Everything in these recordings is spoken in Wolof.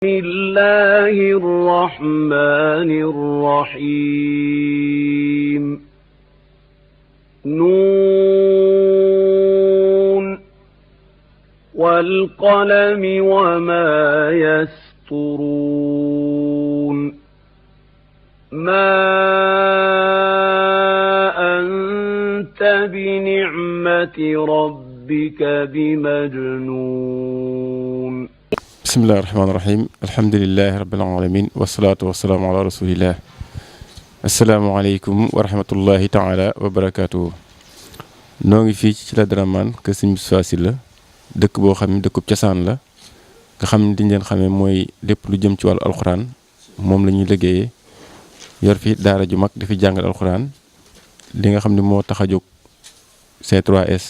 الله الرحمن الرحيم نون والقلم وما يسطرون ما أنت بنعمة ربك بمجنون bismillahi rahmaani rahim alhamdulilahi rabbil alamin wasalaatu wasalaamu ala rasulillah asalaamaaleykum wa rahmatullahi taala wa barakaatuhu noo ngi fii ci la Dramane kër Sëñ Moustapha Sylla dëkk boo xam ne dëkkub cosaan la nga xam ne diñ leen xamee mooy lépp lu jëm ci wàllu alxuraan moom la ñuy liggéeyee yor fi daara ju mag di fi jàngal alxuraan li nga xam ne moo tax a jóg C3S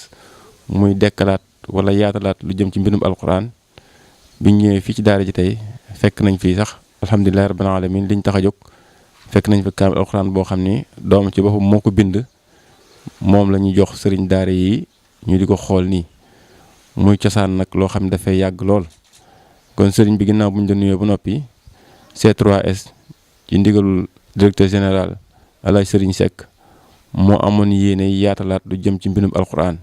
muy dekkalaat wala yaatalaat lu jëm ci mbindum alxuraan biñ ñëwee fii ci daara ji tey fekk nañ fii sax alhamdulilahi rabbil alamin liñ tax a jóg fekk nañ fi kaamil alxuraan boo xam ni doom ci boppam moo ko bind moom la ñuy jox sëriñ daara yi ñu di ko xool nii muy cosaan nag loo xam ne dafay yàgg lool kon sëriñ bi ginnaaw bu ñu la nuyoo ba noppi C3S ci ndigalul directeur général Alaaji Sëriñ Seck moo amoon yéene yaatalaat lu jëm ci mbindum alxuraan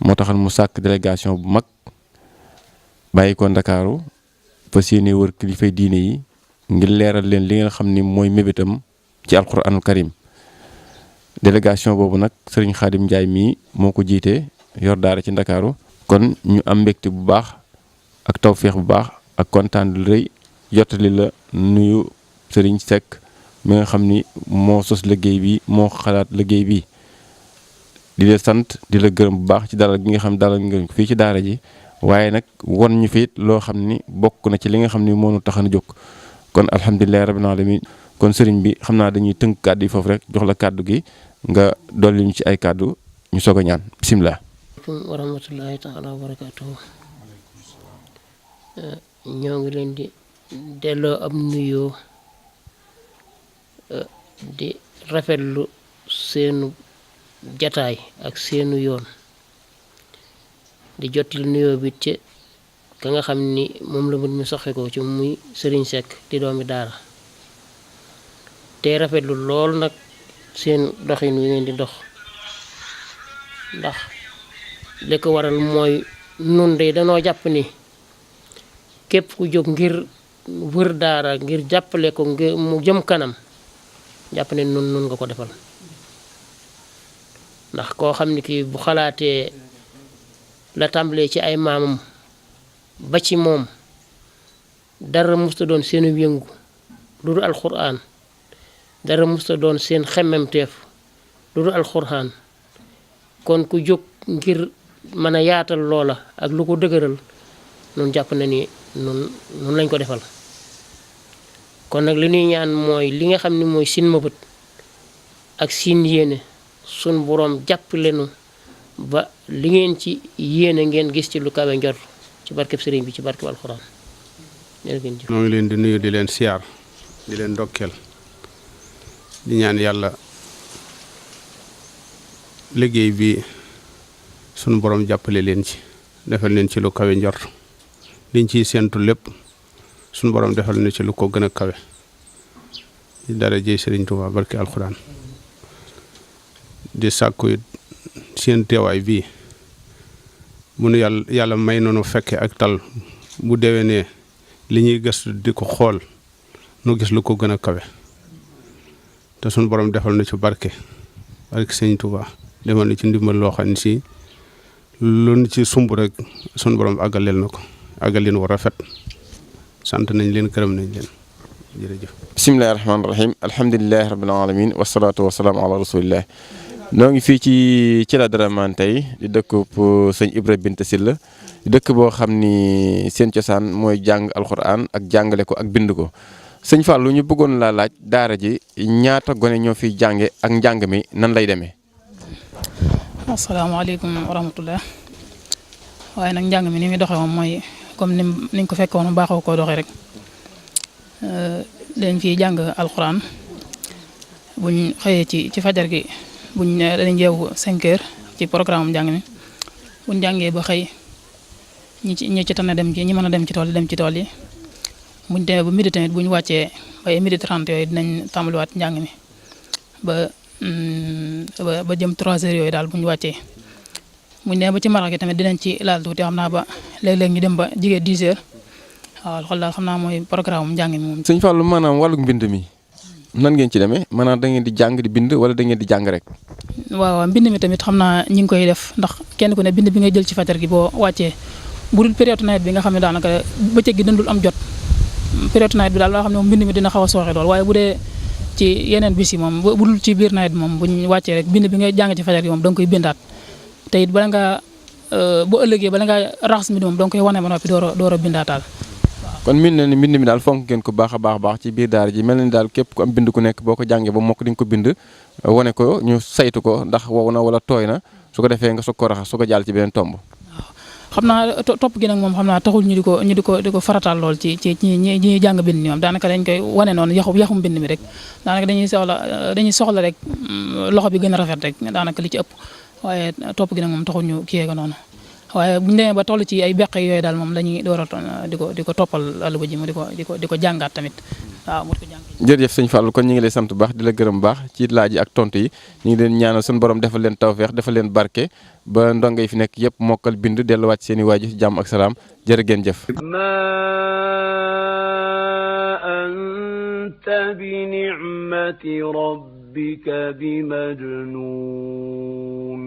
moo taxal mu sàkk délégation bu mag bàyyi ko Ndakaaru fas yéene wër kilifay diine yi ngir leeral leen li nga xam ni mooy mébétam ci alxuraanul karim délégation boobu nag sëriñ Xaadim Njaay mii moo ko jiite yor daara ci Ndakaaru kon ñu am mbégte bu baax ak tawféex bu baax ak kontaan lu rëy jottali la nuyu sëriñ Seck mi nga xam ni moo sos liggéey bi moo xalaat liggéey bi di la sant di la gërëm bu baax ci dalal gi nga xam dalal nga fii ci daara ji waaye nag won ñu fi loo xam ni bokk na ci li nga xam ni moo nu tax a jóg kon alhamdulilah rabbil alamin kon sëriñ bi xam naa dañuy tënk kàddu yi foofu rek jox la kàddu gi nga dolli ñu ci ay kàddu ñu soog a ñaan bisimilah. asalaamaaleykum wa rahmatullahi taala wa barakaatuhu ñoo ngi leen di delloo am nuyoo di rafetlu seenu jataay ak seenu yoon. di jottali nuyoo bi ci ka nga xam ni moom la mbir mi soxe ko ci muy Sëriñ Seck di doomi daara te rafetlu lool nag seen doxin wi ngeen di dox ndax li ko waral mooy nun de danoo jàpp ni képp ku jóg ngir wër daara ngir jàppale ko ngir mu jëm kanam jàpp ne nun nga ko defal ndax koo xam ni kii bu xalaatee la tàmbalee ci ay maamam ba ci moom dara musta doon seenu yëngu lu dul alxuraan dara musta doon seen xemmemteef lu dul alxuraan kon ku jóg ngir mën a yaatal loola ak lu ko dëgëral nun jàpp na ni nun lañ ko defal kon nag li ñuy ñaan mooy li nga xam ni mooy sin mëbët ak sin yéene sun boroom jàpp lenu ba li ngeen ci yéene ngeen gis ci lu kawe njort ci barkeb sëriñ bi ci barkeb alxuraan jërëjëf. ñoo ngi leen di nuyu di leen siyaar di leen ndokkeel di ñaan yàlla liggéey bi sunu borom jàppale leen ci defal leen ci lu kawe njort liñ ciy séentu lépp sunu borom defal leen ci lu ko gën a kawe ci dara jëy sëriñ Tuubaa barke alxuraan di sàkku seen teewaay bii munu yàlla may noonu fekke ak tal bu déwénee li ñuy gëstu di ko xool nu gis lu ko gën a kawe te sunu borom defal na ci barke sëñ Tuubaa defal na ci ndimbal loo xam ne si lu ci sumb rek sunu borom àggaleel na ko àggalin wu rafet sant nañ leen gërëm nañ leen jërëjëf. bisimilahi rahmaani rahim alhamdulilahi rabbil alamin wasalaatu wasalaamu ala rasulillah noo ngi fii ci la Dramane tey di dëkkub sëñ Ibra Binta Sylla dëkk boo xam ni seen cosaan mooy jàng alxuraan ak jàngale ko ak bind ko sëñ Fallou ñu bëggoon laa laaj daara ji ñaata gone ñoo fiy jànge ak njàng mi nan lay demee. asalaamaaleykum wa rahmatullah waaye nag njàng mi ni muy doxee moom mooy comme niñ ko fekkoon baaxoo koo doxee rek dañ fiy jàng alxuraan buñ xëyee ci fajar gi. buñ dañuy yeewu 5 heures ci programme am njàng mi buñ jàngee ba xëy ñi ci tane dem ci ñi mën a dem ci tool yi buñ demee ba midi tamit bu ñu wàccee ba midi 30 yooyu dinañ tàmbaliwaat njàng mi ba jëm 3 heures yooyu daal bu ñu wàccee buñ demee ba ci marax gi tamit dinañ ci laal tuuti xam naa ba léeg-léeg ñu dem ba jigee 10 heures waaw xool daal xam naa mooy programme mu njàng mi moom. sëñ Fallou maanaam wàllu mbind mi nan ngeen ci demee maanaam da ngeen di jàng di bind wala da ngeen di jàng rek. waaw mbind mi tamit xam naa ñi ngi koy def ndax kenn ku ne bind bi ngay jël ci fajar gi boo wàccee bu dul période nawet bi nga xam ne daanaka bëccëg gi dëndul am jot période nawet bi daal loo xam ne moom mbind mi dina xaw a sooxe lool waaye bu dee ci yeneen bis yi moom bu dul ci biir nawet bi moom buñ wàccee rek bind bi ngay jàng ci fajar gi moom da nga koy bindaat te it bala ngaa bu ëllëgee bala ngaa raxas mbind moom da nga koy wane ba noppi door a bindaataal. kon mbind mi daal fonk ngeen ko baax a baax ci biir daara ji mel na ni daal képp ku am bind ku nekk boo ko jàngee ba mokk di nga ko bind wane ko ñu saytu ko ndax wow na wala tooy na su ko defee nga soog ko raxas su ko jàll ci beneen tomb. xam naa topp gi nag moom xam naa taxul ñu di ko farataal lool ci ñi jàng bind ni moom daanaka dañ koy wane noonu yaxum bind mi rek daanaka dañuy soxla rek loxo bi gën a rafet rek daanaka li ci ëpp waaye topp gi nag moom taxul ñu kiyee ko noonu waaye bu ñu demee ba toll ci ay beq yooyu daal moom lañuy door a di ko toppal àll ba ji mu di ko jàngaat tamit waaw mu di ko jàng. jërëjëf sëñ Fallou kon ñu ngi lay sant bu baax di la gërëm bu baax ci laaj yi ak tontu yi ñu ngi leen ñaanal suñu borom defal leen tawfeex defal leen barke ba ndongo yi fi nekk yëpp mokkal bind delluwaat seen i waajur ci jàmm ak salaam jërë ngeen jëf. ma anta bi ni'mati rabbika bi majnun